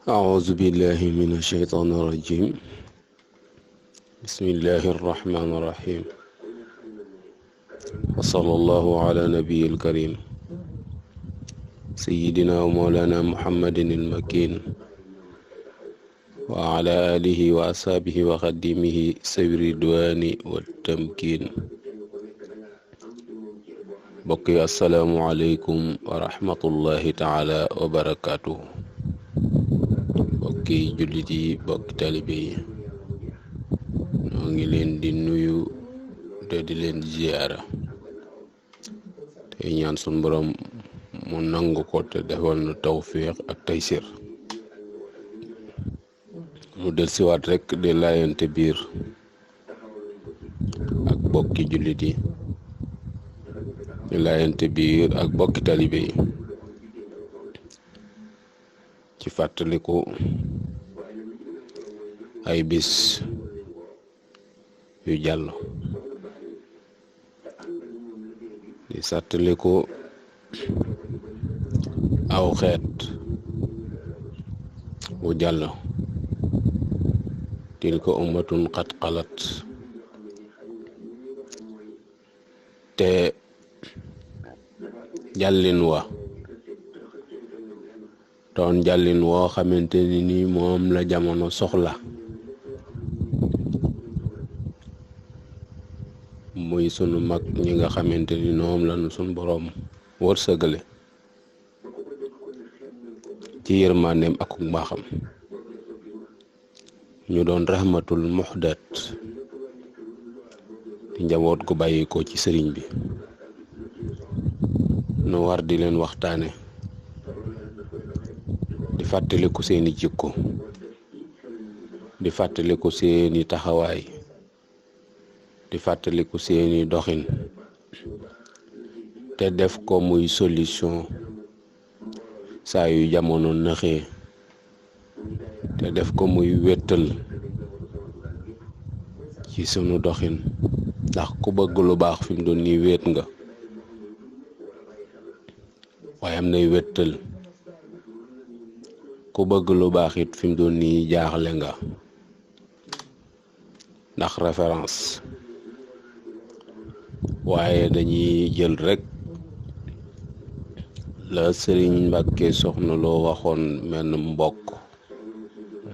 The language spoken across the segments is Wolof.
أعوذ بالله من الشيطان الرجيم. بسم الله الرحمن الرحيم. وصلى الله على نبي الكريم سيدنا ومولانا محمد المكين وعلى آله وأصحابه وخديمه سوي الرضوان والتمكين. بقي السلام عليكم ورحمة الله تعالى وبركاته. bokki jullit yi bokki taalibe yi ñoo ngi leen di nuyu te di leen ziyaara te ñaan sun borom mu nangu ko te defal nu tawfiq ak taysir. mu del siwaat rek di laayante biir ak bokki jullit yi di laayante biir ak bokki taalibe yi ci fàttaliku ay bis yu jàll, di fàttaliku aw xeet wu jàll. tilka ummatun qad xalat, te jàllin wa doon jàllin woo xamante ni moom la jamono soxla, muy sunu mag ñi nga xamante ni ñoom lañu sunu boroom wërsëgale ci yërmandeem ak mbaaxam, ñu doon rahmatul muhdat di njaboot gu bàyyi ko ci sëriñ bi. nu war di leen waxtaane, di fàttaliku seeni jikko, di fàttaliku seeni taxawaay, di fàttaliku seeni doxin, te def ko muy solution saa yu jamono nëxee, te def ko muy wéttal ci sunu doxin, ndax ku bëgg lu baax fi mu doon nii wéet nga, waaye am nay wéttal. ku bëgg lu baax it fi mu doon nii jaaxle nga, ndax référence. waaye dañuy jël rek la Sëriñ Mbàkke Soxna Lo waxoon menn mbokk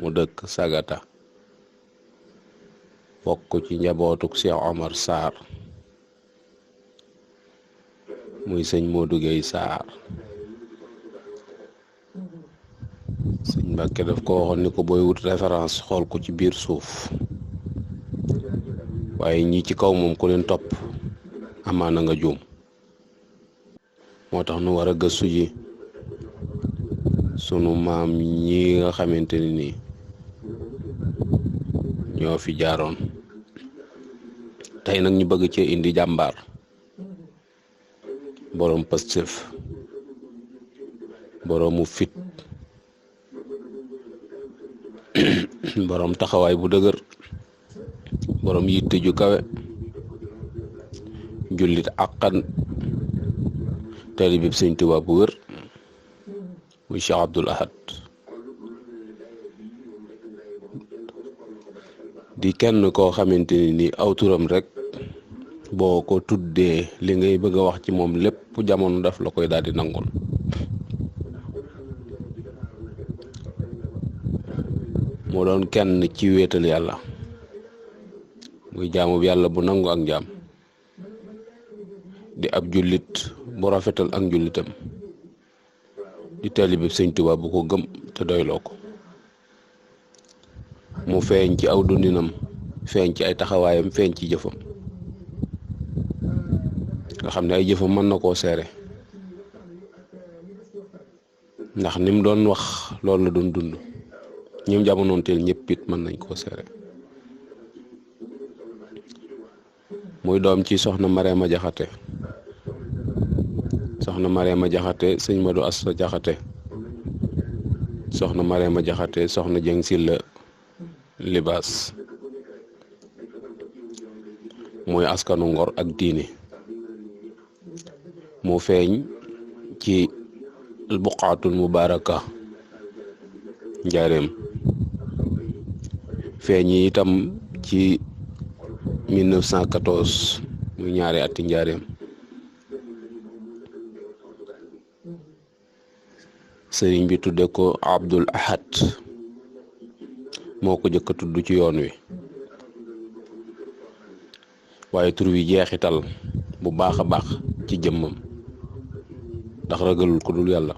mu dëkk Sagata, bokk ci njabootuk Cheikh Omar Sarr, muy sëñ Modou Gueye Sarr. sëñ Mbàkke daf ko waxoon ni ko booy wut référence xool ko ci biir suuf, waaye ñi ci kaw moom ku leen topp amaana nga juum. moo tax nu war a gëstu ji sunu maam ñi nga xamante ni ñoo fi jaaroon. tey nag ñu bëgg cee indi jàmbaar, boroom pastef, boroomu fit, boroom taxawaay bu dëgër, boroom yitte ju kawe, jullit àqan, taalibe Sëñ Tuubaa bu wër, muy Cheikh Abdoul Ahad. di kenn koo xamante ni aw turam rek boo ko tuddee li ngay bëgg a wax ci moom lépp jamono daf la koy daal di nangul. moo doon kenn ci wéetal yàlla, muy jaamu yàlla bu nangu ak njaam, di ab jullit bu rafetal ak njullitam, di taalibe Sëñ Tuubaa bu ko gëm te doyloo ko. mu feeñ ci aw dundinam, feeñ ci ay taxawaayam, feeñ ci jëfam, nga xam ne ay jëfam mën na koo seere, ndax ni mu doon wax loolu la doon dund. ñoom jamonoon teel ñëpp it mën nañ koo seere. muy doom ci soxna Mareema Jaxate, soxna Mareema Jaxate sëñ Madu Asta Jaxate, soxna Mareema Jaxate soxna Jeng Silla Libaas. muy askanu ngor ak diine. mu feeñ ci buqaatul mubaaraka njaareem feeñi itam ci 1914 muy ñaari ati njaareem. sëriñ bi tudde ko Abdul Ahad moo ko jëkk a tudd ci yoon wi, waaye tur wi jeexital bu baax a baax ci jëmmam ndax ragalul ko dul yàlla.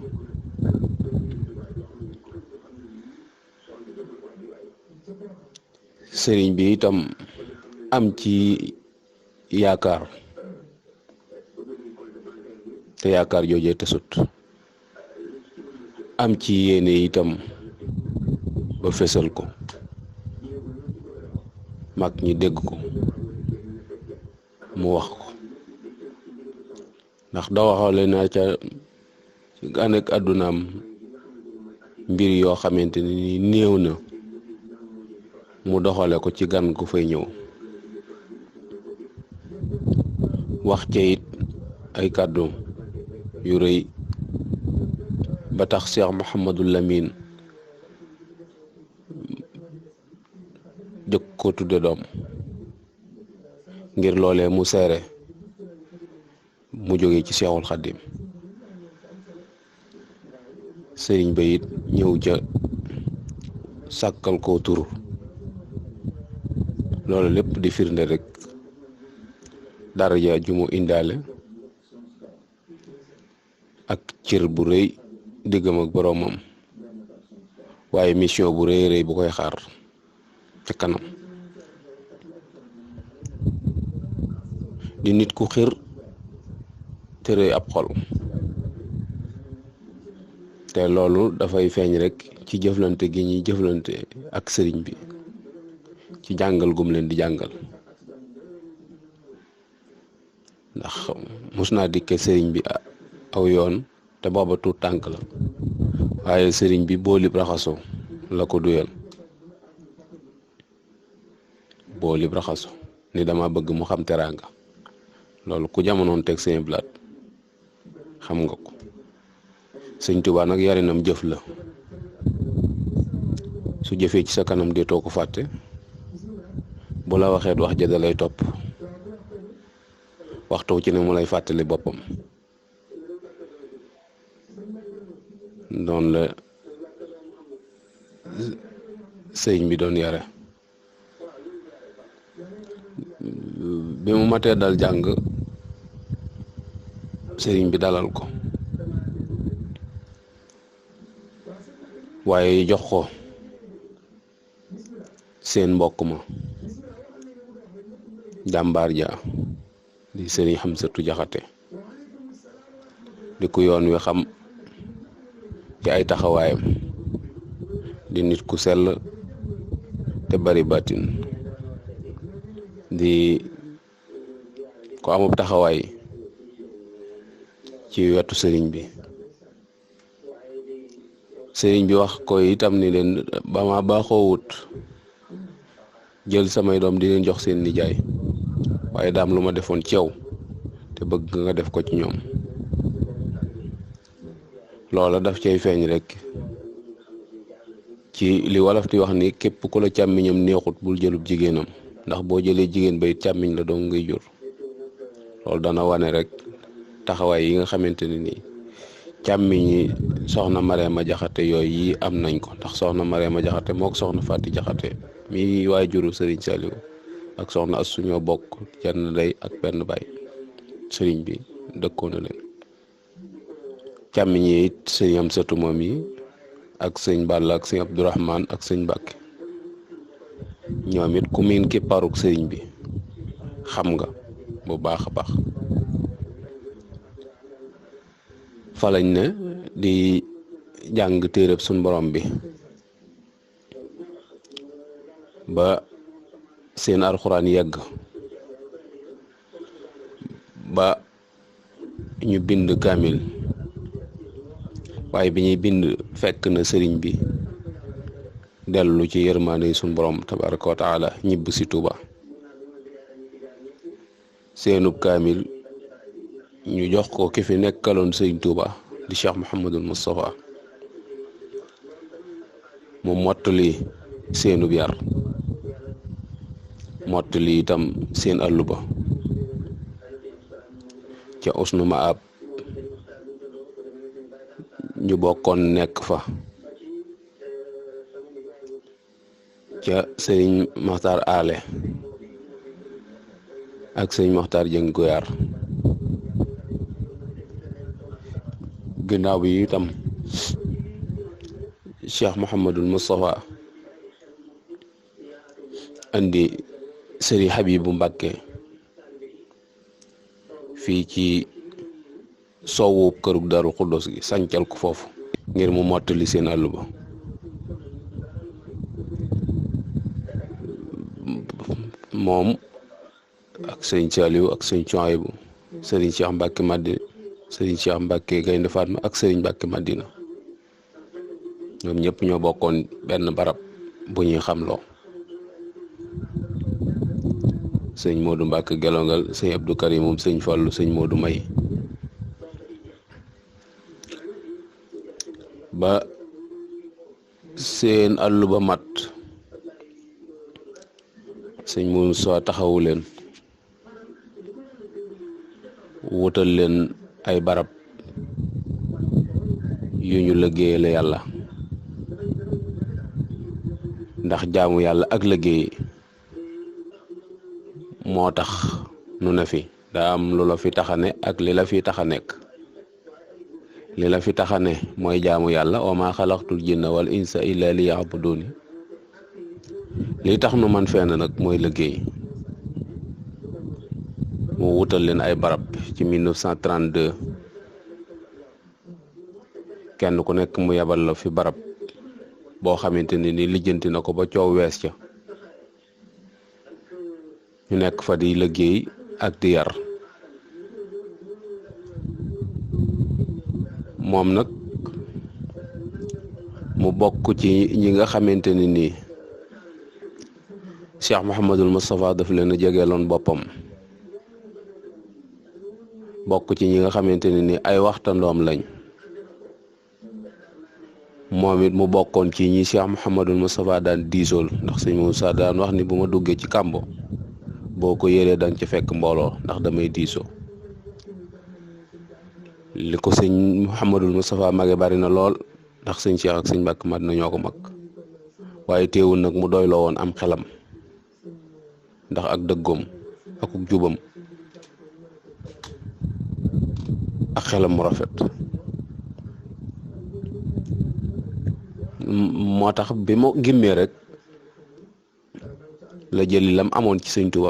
sëriñ bi itam am ci yaakaar te yaakaar joojee te sut, am ci yéene itam ba fesal ko, mag ñi dégg ko mu wax ko, ndax da waxale naa ca gan ak àddunaam mbir yoo xamante ni néew na mu doxale ko ci gan gu fay ñëw. wax ca it ay kàddu yu rëy ba tax Cheikh Mouhamadul Lamine jëkk ko tudde doom ngir loolee mu seere mu jóge ci Cheikhul Khadim. sëriñ ba it ñëw ca sàkkal ko tur. loolu lépp di firnde rek daraja ju mu indaale ak cër bu rëy diggam ak boroomam, waaye mission bu rëy rëy bu koy xaar ca kanam. di nit ku xir te rëy ab xol, te loolu dafay feeñ rek ci jëflante gi ñuy jëflante ak sëriñ bi, ci jàngal gum leen di jàngal. ndax mos naa dikke sëriñ bi aw yoon te booba tuut tànk la, waaye sëriñ bi boolib raxasu la ko duyal, boolib raxasu ni dama bëgg mu xam teraanga. loolu ku jamonoon teg seen blaat xam nga ko. sëñ Tuubaa nag yarinam jëf la, su jëfee ci sa kanam deetoo ko fàtte, bu la waxeet wax ja da lay topp, waxtu ci ne mu lay fàttali boppam. doon la sëñ bi doon yare. bi mu matee dal jàng, sëriñ bi dalal ko, waaye jox ko seen mbokk ma jàmbaar ja di sëriñ Xamsatu Jaxate, di ku yoon wi xam ci ay taxawaayam, di nit ku sell te bari baatin, di ko amub taxawaay ci wetu sëriñ bi. sëriñ bi wax ko itam ni leen ba ma baaxoowut jël samay doom di leen jox seen nijaay, waaye daam lu ma defoon ci yow te bëgg nga def ko ci ñoom. loola daf cay feeñ rek ci li wolof di wax ni képp ku la càmmiñam neexut bul jëlub jigéenam, ndax boo jëlee jigéen ba it càmmiñ la dong ngay jur. loolu dana wane rek taxawaay yi nga xamante ne nii càmmiñi soxna Mariama Jaxate yooyu yi am nañ ko, ndax soxna Mariama Jaxate mook soxna Faati Jaxate mi waajuru sëriñ Saliou ak soxna Astou ñoo bokk jenn ndey ak benn baay. sëriñ bi dëkkoon na leen. càmmiñi it sëñ Amsatu moom yi ak sëñ Balla ak sëñ Abdourahman ak sëñ Mbàkke, ñoom it ku miin kippaaruk sëriñ bi xam nga bu baax a baax. fa lañ ne di jàng téereb suñ borom bi ba seen alxuraan yegg, ba ñu bind kaamil, waaye bi ñuy bind fekk na sëriñ bi dellu ci yërmaande suñ borom tabaraka wa taala ñibb si Tuuba. seenub kaamil ñu jox ko ki fi nekkaloon sëriñ Tuuba di Cheikh Mouhamadul Moustapha, mu mottali seenub yar mottali itam seen àllu ba ca Usnu Maab ñu bokkoon nekk fa ca sëriñ Maxtaar Ale ak sëriñ Maxtaar Jëng Goyaar ginnaaw bi itam Cheikh Mouhamadul Moustapha andi sëriñ Habibu Mbàkke fii ci soowu kërug Daaru Xuddoos gi sancal ko foofu ngir mu mottali seen àll ba moom ak sëriñ Saaliw ak sëriñ Suhaybu sëriñ Cheikh Mbàkke Madina sëriñ Cheikh Mbàkke Gaynde Fatma ak sëriñ Mbàkke Madina ñoom ñëpp ñoo bokkoon benn barab bu ñuy xamloo sëñ Modou Mbàkke Gelongal sëñ Abdou Karim moom sëñ Fallu sëñ Modou May ba seen àll ba mat sëñ Muusaa taxawu leen wutal leen ay barab yu ñu liggéeyale yàlla ndax jaamu yàlla ak liggéey moo tax nu ne fi daa am lu la fi taxane ak li la fi taxa nekk li la fi taxane mooy jaamu yàlla wa maa xalaqtul jinna wal insa illa li ya'buduni li tax nu man fenn nag mooy liggéey mu wutal leen ay barab ci 1932 kenn ku nekk mu yebal la fi barab boo xamante ni lijjanti na ko ba coow wees ca ñu nekk fa di liggéey ak di yar moom nag mu bokk ci ñi nga xamante ni nii Cheikh Mouhamadul Moustapha daf leen a jegeeloon boppam bokk ci ñi nga xamante ni nii ay waxtandoom lañ moom it mu bokkoon ci ñi Cheikh Mouhamadul Moustapha daan diisool ndax sëñ Moussa daan wax ni bu ma duggee ci kàmbo boo ko yéree danga ci fekk mbooloo ndax damay diisoo li ko sëñ Mouhamadul Moustapha mage bari na lool ndax sëñ Cheikh ak sëñ Mbàkke Madina ñoo ko mag waaye teewul nag mu doyloo woon am xelam ndax ak dëggoom ak jubam ak xelam mu rafet moo tax bi mu gimmee rek la jëli lam amoon ci sëñ Tuubaa